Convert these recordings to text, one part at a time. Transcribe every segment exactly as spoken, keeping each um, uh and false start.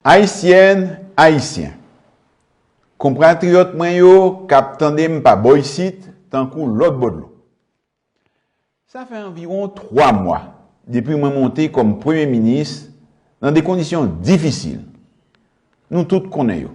Ayisyèn, Ayisyen, konpatriyòt mwen yo k ap tande m pa bò isit, tankou lòt bò dlo. Sa fè anviwon twa mwa depi mwen monte kòm premye minis nan de kondisyon difisil. Nou tout konnen yo.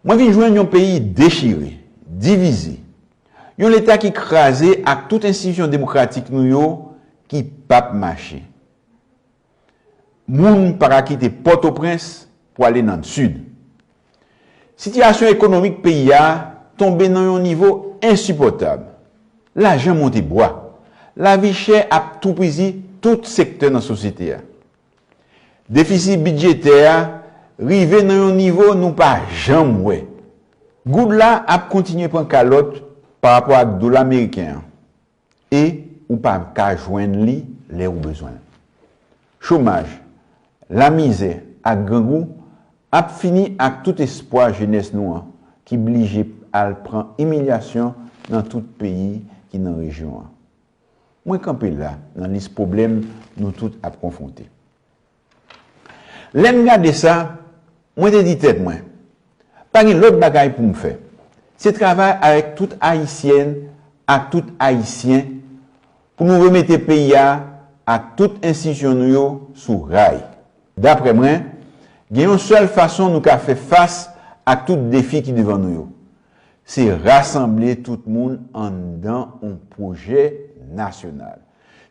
Mwen vin jwenn yon peyi dechire, divize, yon Leta ki kraze ak tout enstitisyon demokratik nou yo ki p ap mache. Moun pa ka kite Pòtoprens pou ale nan Sid. Sitiyasyon ekonomik peyi a tonbe nan yon nivo ensipòtab. Lajan monte bwa. Lavi chè ap toupizi tout sektè nan sosyete a. Defisi bidjetè a rive nan yon nivo nou pa janm wè. Goud la ap kontinye pran kalòt pa rapò ak dola meriken an. E ou pa ka jwenn li lè ou bezwen l. Chomaj, lamizè ak grangou ap fini ak tout espwa jenès nou an ki blije al pran imilyasyon nan tout peyi ki nan rejyon an. Mwen kanpe la nan lis pwoblèm nou tout ap konfwonte. Lè m gade sa, mwen te di tèt mwen, pa gen lòt bagay pou m fè. Se travay avèk tout Ayisyèn ak tout Ayisyen pou nou remete peyi a ak tout enstitisyon nou yo sou ray. Daprè mwen, gen yon sèl fason nou ka fè fas ak tout defi ki devan nou yo. Se rasanble tout moun anndan yon pwojè nasyonal.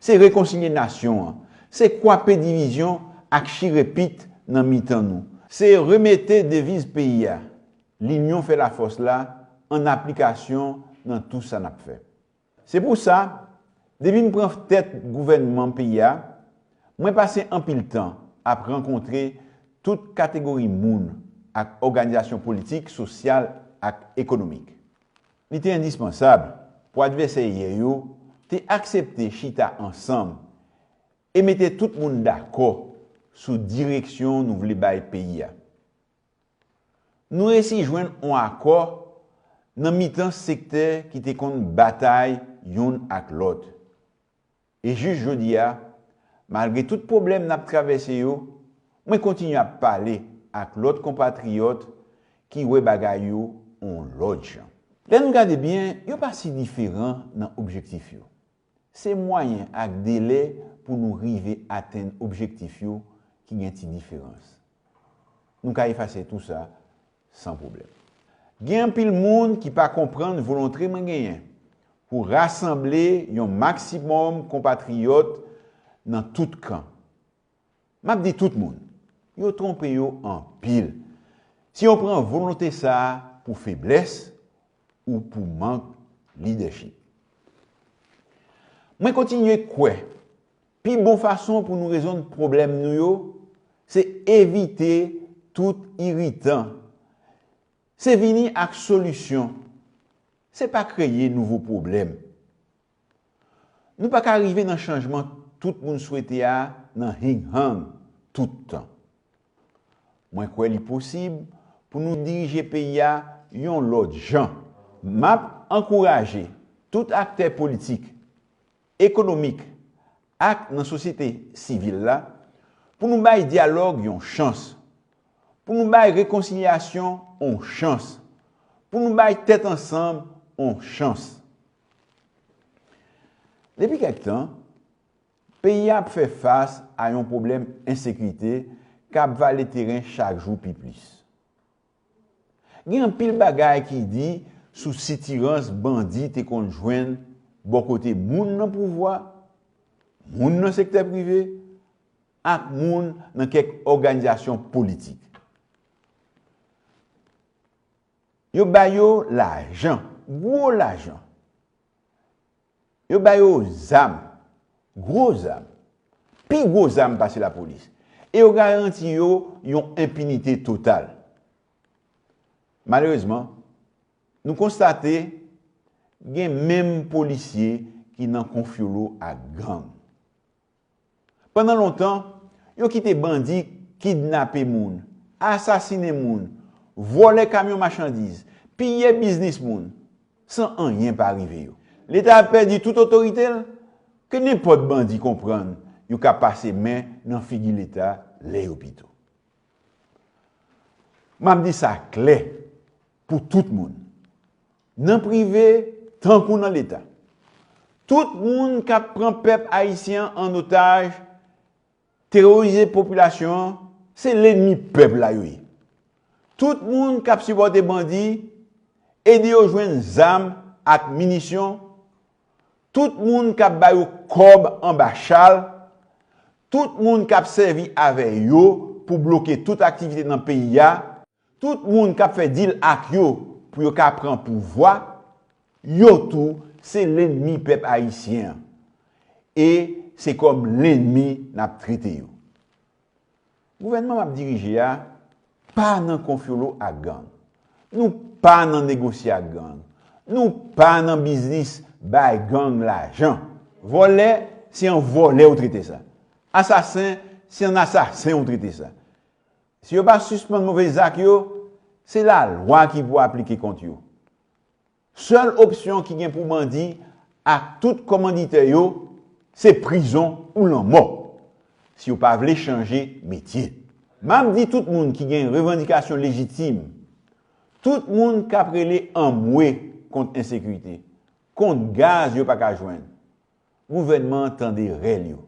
Se rekonsilye nasyon an. Se kwape divizyon ak chire pit nan mitan nou. Se remete deviz peyi a, L'union fait la force la, an aplikasyon nan tou sa n ap fè. Se pou sa, depi m pran tèt gouvènman peyi a, mwen pase anpil tan ap rankontre tout kategori moun ak òganizasyon politik, sosyal ak ekonomik. Li te endispansab pou advèsè yè yo te aksepte chita ansanm e mete tout moun dakò sou direksyon nou vle bay peyi a. Nou resi jwenn yon akò nan mitan sektè ki te konn batay youn ak lòt. E jis jodi a, malgre tout pwoblèm n ap travèse yo, mwen kontinye ap pale ak lòt konpatriyòt ki wè bagay yo yon lòt jan. Lè nou gade byen, yo pa si diferan nan objektif yo. Se mwayen ak delè pou nou rive atenn objektif yo ki gen ti diferans. Nou ka efase tou sa san pwoblèm. Gen anpil moun ki pa konprann volonte mwen genyen pou rasanble yon maksimòm konpatriyòt nan tout kan. M ap di tout moun, yo twonpe yo anpil si yo pran volonte sa a pou feblès ou pou mank lidèchip. Mwen kontinye kwè, pi bon fason pou nou rezoud pwoblèm nou yo, se evite tout iritan. Se vini ak solisyon. Se pa kreye nouvo pwoblèm. Nou pa ka rive nan chanjman tout moun swete a nan hing-hang tout tan. Mwen kwè li posib pou nou dirije peyi a yon lòt jan. M ap ankouraje tout aktè politik, ekonomik ak nan sosyete sivil la pou nou bay dyalòg yon chans, pou nou bay rekonsilyasyon yon chans, pou nou bay tèt ansanm yon chans. Depi kèk tan, peyi a ap fè fas a yon pwoblèm ensekirite k ap vale teren chak jou pi plis. Gen anpil bagay ki di sou sitirans bandi te konn jwenn bò kote moun nan pouvwa, moun nan sektè prive, ak moun nan kèk òganizasyon politik. Yo ba yo lajan, gwo lajan. Yo ba yo zam, gwo zam, pi gwo zam pase lapolis. E yo garanti yo yon enpinite total. Malerezman, nou konstate gen menm polisye ki nan konfyolo ak gang. Pandan lontan, yo kite bandi kidnape moun, asasinen moun, vòlè kamyon machandiz, piye biznis moun, san anyen pa rive yo. Leta a pèdi tout otorite l, ke nenpòt bandi konprann yo ka pase men nan figi Leta lè yo pito. M ap di sa klè pou tout moun, nan prive tankou nan Leta. Tout moun k ap pran pèp ayisyen an an otaj, terorize popilasyon an, se lènmi pèp la yo ye. Tout moun k ap sipòte bandi, ede yo jwenn zam ak minisyon, tout moun k ap ba yo kòb anba chal, tout moun k ap sèvi avè yo pou bloke tout aktivite nan peyi a, tout moun k ap fè dil ak yo pou yo ka pran pouvwa, yo tou se lènmi pèp ayisyen an. E se kòm lènmi n ap trete yo. Gouvènman m ap dirije a pa nan konfyolo ak gang. Nou pa nan negosye ak gang. Nou pa nan biznis bay gang lajan. Vòlè, se yon vòlè ou trete sa. Asasen, se yon asasen ou trete sa. Si yo pa sispann move zak yo, se lalwa ki pou aplike kont yo. Sèl opsyon ki gen pou bandi ak tout kòmanditè yo, se prizon ou lanmò, si yo pa vle chanje metye. M ap di tout moun ki gen revandikasyon lejitim, tout moun k ap rele anmwe kont ensekirite, kont gaz yo pa ka jwenn, gouvènman an tande rèl yo.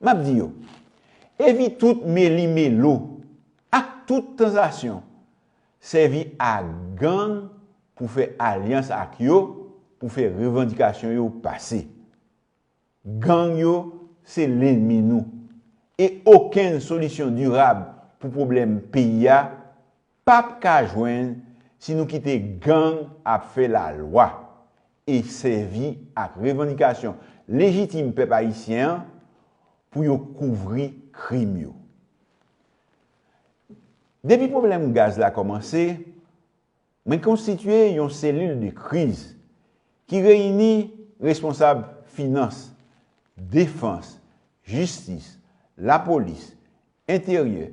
M ap di yo, evite tout meli melo ak tout tantasyon sèvi ak gang pou fè alyans ak yo pou fè revandikasyon yo pase. Gang yo se lènmi nou, e okenn solisyon dirab pou pwoblèm peyi a p ap ka jwenn si nou kite gang ap fè lalwa e sèvi ak revandikasyon lejitim pèp ayisyen an pou yo kouvri krim yo. Depi pwoblèm gaz la kòmanse, mwen konstitye yon selil de kriz ki reyini responsab finans, defans, jistis, lapolis, enteryè,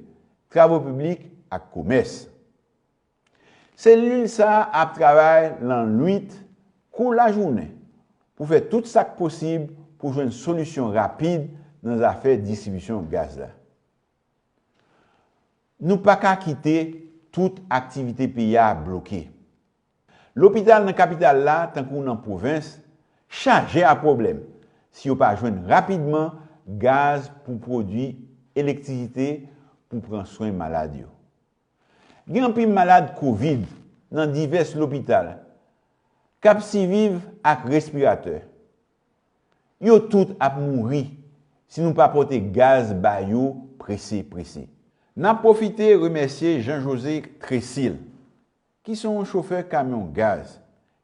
travo piblik ak komès. Selil sa a ap travay lannwit kou lajounen pou fè tout sa k posib pou jwenn solisyon rapid nan zafè distribisyon gaz la. Nou pa ka kite tout aktivite peyi a bloke. Lopital nan kapital la, tankou nan pwovens, chaje ak pwoblèm si yo pa jwenn rapidman gaz pou pwodui elektrisite pou pran swen malad yo. Gen anpil malad kovid nan divès lopital k ap siviv ak respiratè. Yo tout ap mouri si nou pa pote gaz ba yo prese prese. N ap pwofite remèsye Jean José Trésil, ki se yon chofè kamyon gaz,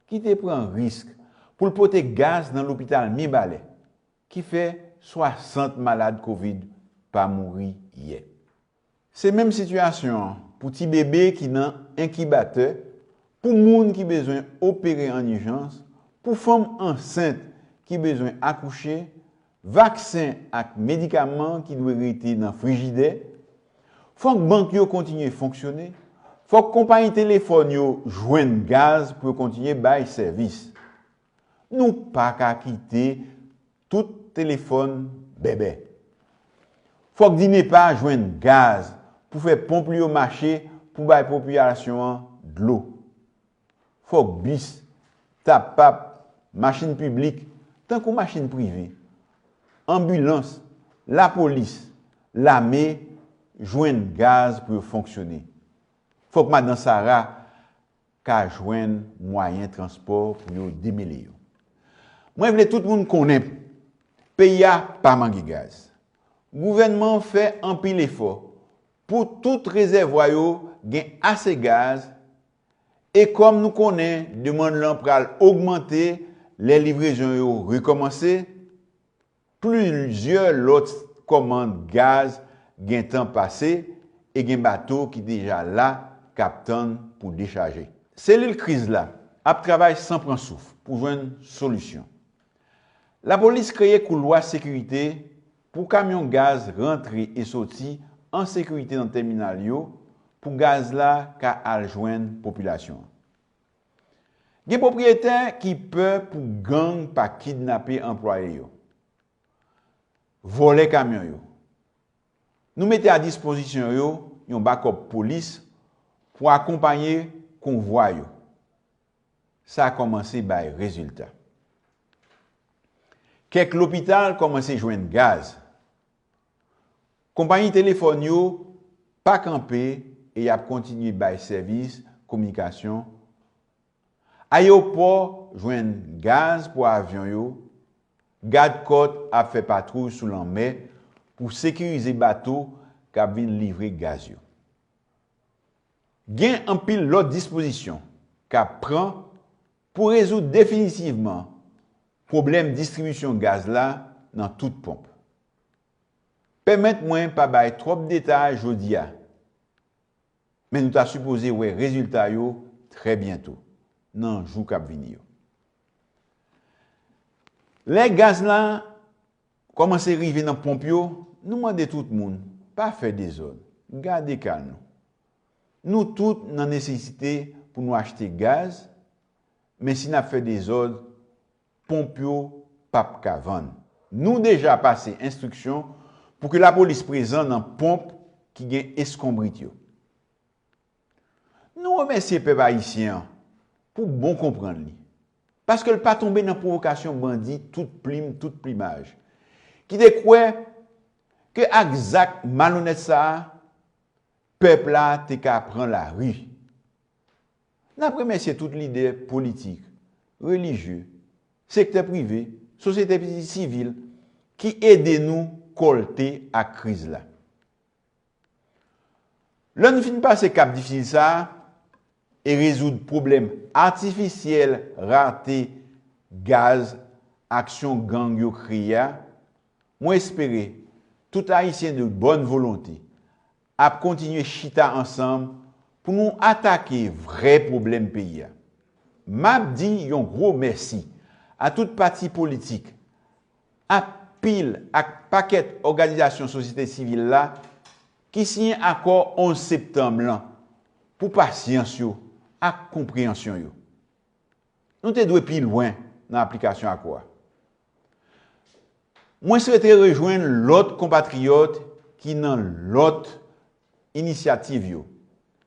ki te pran risk pou l pote gaz nan lopital Mibalè, ki fè swasant malad kovid pa mouri yè. Se menm sitiyasyon an pou ti bebe ki nan enkibatè, pou moun ki bezwen opere an ijans, pou fanm ansent ki bezwen akouche, vaksen ak medikaman ki dwe rete nan frijidè. Fòk bank yo kontinye fonksyone, fòk konpayi telefòn yo jwenn gaz pou yo kontinye bay sèvis. Nou pa ka kite tout telefòn bèbè. Fòk DINEPA jwenn gaz pou fè ponp li yo mache pou bay popilasyon an dlo. Fòk bis, tapap, machin piblik, tankou machin prive, anbilans, lapolis, lame jwenn gaz pou yo fonksyone. Fòk madan Sara ka jwenn mwayen transpò pou yo demele yo. Mwen vle tout moun konnen peyi a pa manke gaz. Gouvènman an fè anpil efò pou tout rezèvwa yo gen ase gaz, e kòm nou konnen demann lan pral ogmante lè livrezon yo rekòmanse, plizyè lòt kòmand gaz gentan pase e gen bato ki deja la k ap tann pou dechaje. Selil kriz la ap travay san pran souf pou jwenn solisyon. Lapolis kreye koulwa sekirite pou kamyon gaz rantre e soti an sekirite nan tèminal yo pou gaz la ka al jwenn popilasyon an. Gen pwopriyetè ki pè pou gang pa kidnape anplwaye yo, vòlè kamyon yo. Nou mete a dispozisyon yo yon bakòp polis pou akonpaye konvwa yo. Sa kòmanse bay rezilta. Kèk lopital kòmanse jwenn gaz. Konpayi telefòn yo pa kanpe e y ap kontinye bay sèvis kominikasyon. Ayewopò jwenn gaz pou avyon yo. Gadkòt ap fè patwouy sou lanmè pou sekirize bato k ap vin livre gaz yo. Gen anpil lòt dispozisyon k ap pran pou rezoud definitivman pwoblèm distribisyon gaz la nan tout ponp. Pèmèt mwen pa bay twòp detay jodi a, men nou ta sipoze wè rezilta yo trè byento, nan jou k ap vini yo. Lè gaz la kòmanse rive nan ponp yo, nou mande tout moun, pa fè dezòd, gade kal nou. Nou tout nan nesesite pou nou achte gaz, men si n ap fè dezòd, ponp yo p ap ka vann. Nou deja pase enstriksyon pou ke lapolis prezan nan ponp ki gen eskonbrit yo. Nou remèsye pèp ayisyen an pou bon konprann li, paske l pa tonbe nan pwovokasyon bandi tout plim, tout plimaj, ki te kwè ke ak zak malonèt sa a, pèp la te ka pran lari. N ap remèsye tout lidè politik, relijye, sektè prive, sosyete sivil ki ede nou kòlte ak kriz la. Lè nou fin pase kap difisil sa a e rezoud pwoblèm atifisyèl rate gaz aksyon gang yo kreye a, mwen espere tout Ayisyen de bòn volonte ap kontinye chita ansanm pou nou atake vrè pwoblèm peyi a. M ap di yon gwo mèsi a tout pati politik, ak pil ak pakèt òganizasyon sosyete sivil la ki siyen akò onz septanm lan pou pasyans yo ak konpreyansyon yo. Nou te dwe pi lwen nan aplikasyon akò a. Mwen swete rejwenn lòt konpatriyòt ki nan lòt inisyativ yo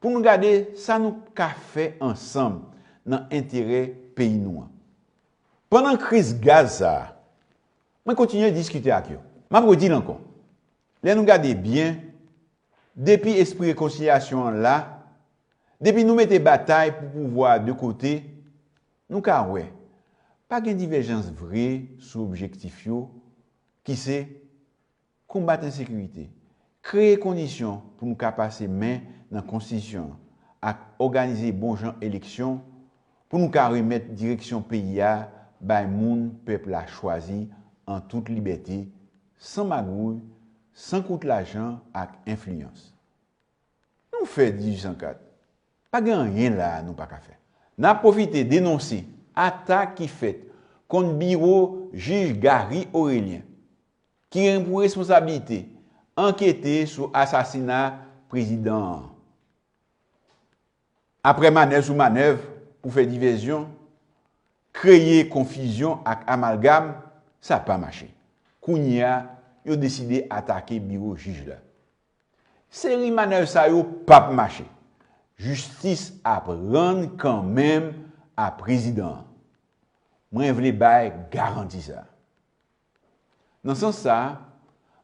pou nou gade sa nou ka fè ansanm nan enterè peyi nou an. Pandan kriz gaz sa a, mwen kontinye diskite ak yo. M ap redi l ankò, lè nou gade byen, depi espri rekonsilyasyon an la, depi nou mete batay pou pouvwa a de kote, nou ka wè pa gen divèjans vre sou objektif yo, ki se konbat ensekirite, kreye kondisyon pou nou ka pase men nan konstitisyon an ak òganize bon jan eleksyon pou nou ka remèt direksyon peyi a bay moun pèp la chwazi an tout libète, san magouy, san kout lajan ak enfliyans. Nou fè dizuit san kat. Pa gen anyen la a nou pa ka fè. N ap pwofite denonse atak ki fèt kont biwo jij Garry Orélien, ki gen pou responsablite ankete sou asasina prezidan an. Apre manèv sou manèv pou fè divèzyon, kreye konfizyon ak amalgam, sa pa mache. Kounye a, yo deside atake biwo jij la. Seri manèv sa yo p ap mache. Jistis ap rann kanmenm a prezidan an. Mwen vle bay garanti sa. Nan sans sa a,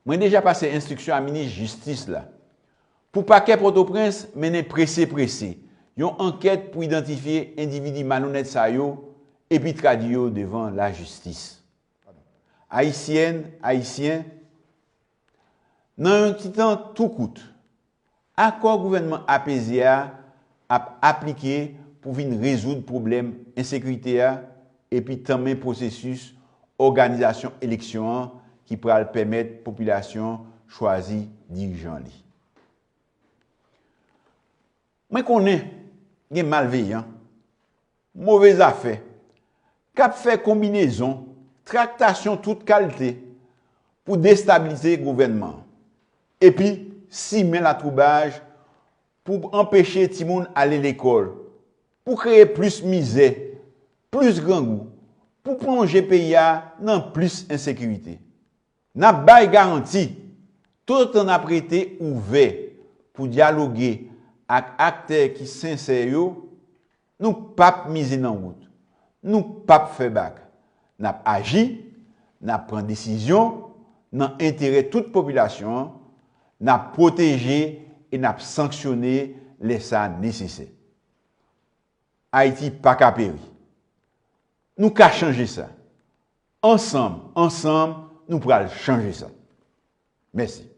mwen deja pase enstriksyon a minis jistis la pou pakè Pòtoprens mennen prese prese yon ankèt pou idantifye endividi malonèt sa yo epi tradui yo devan lajistis. Ayisyèn, Ayisyen, nan yon ti tan tou kout, akò gouvènman apeze a ap aplike pou vin rezoud pwoblèm ensekirite a epi tanmen pwosesis òganizasyon eleksyon an ki pral pèmèt popilasyon an chwazi dirijan li. Mwen konnen gen malveyan, move zafè, k ap fè konbinezon, traktasyon tout kalite pou destabilize gouvènman an, epi simen latwoubaj pou anpeche timoun ale lekòl, pou kreye plis mizè, plis grangou, pou plonje peyi a nan plis ensekirite. N ap bay garanti, toutotan n ap rete ouvè pou dyaloge ak aktè ki sensè yo, nou p ap mize nan wout, nou p ap fè bak. N ap aji, n ap pran desizyon nan enterè tout popilasyon an, n ap pwoteje e n ap sanksyone lè sa nesesè. Ayiti pa ka peri. Nou ka chanje sa. Ansanm, ansanm, nou pral chanje sa. Mèsi.